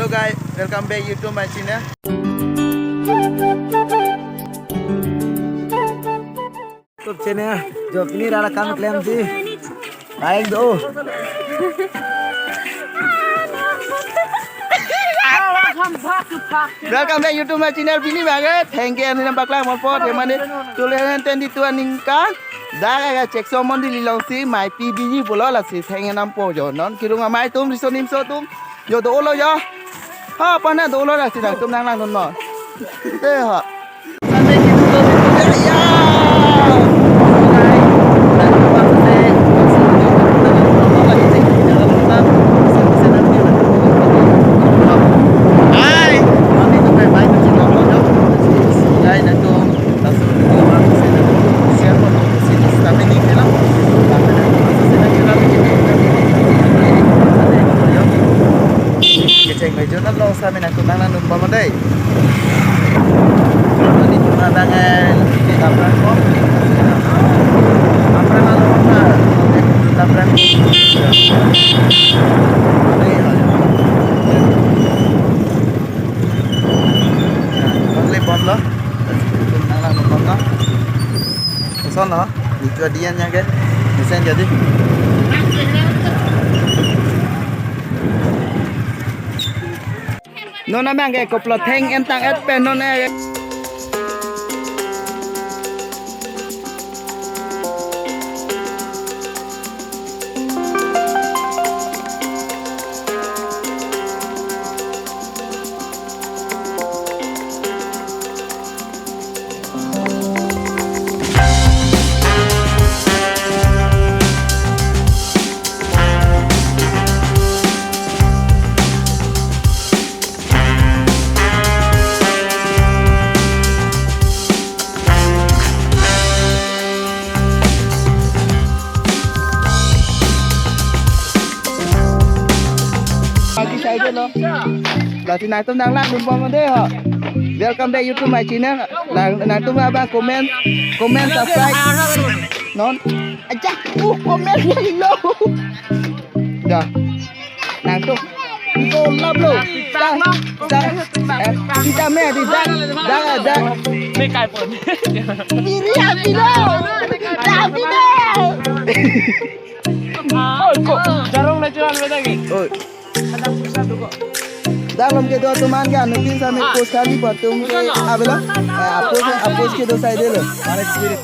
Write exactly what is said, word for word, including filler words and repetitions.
Guys, welcome back YouTube my channel. YouTube channel, jo pini rara kam klemsi. Baik do. Welcome back YouTube my channel, pini bage. Thank you, Aminam Paklang Malpot, yang mana tulen twenty-two aningkan. Dak aga Chekso Mondoli alongsi maipi biji pulo lasi theng enam po jo. Non kirung amai atum, riso nimso atum. Jo dolo jo. Ha, pana dolo lasi nangtum nanglangdun non. Te ha. Sampai gitu tuh. Ya, ya. Hai. Kami tuh baik-baik tuh sih, nggak mau jauh. Hai, nangtum. Langsung ke bawah sini. Siapa mau ke sini? Selama ini film. Selama ini film. Keceng mejo na lo selama ini aku nang nang numpang deh. Ini cuma tangan di kampung kok. Kampung lalu apa? Kampung. Ini ya. Bang le bom lo. Nang lang bom lo. Koson lo. Nitu adian nya ke. Mesen jadi. Non abang ke koplo theng entang et pen non eh. Lasi nangtum nang lang dun bom deh ho. Welcome back YouTube my channel. Nang nangtum abang comment, comment, subscribe. Non. Aja, uh, comment yang lo. Ya. Nangtum. Ito love lo. Sa, sa, eh, kita me di dak, dak, dak. Diri abino. Abino. Oi, kok jarong natural beda ke? Oi. Dak lom kedo atum an ke anuttin sami post kali atum ke avelo. Eh, apos, apos kedo side lo. Mana spirit.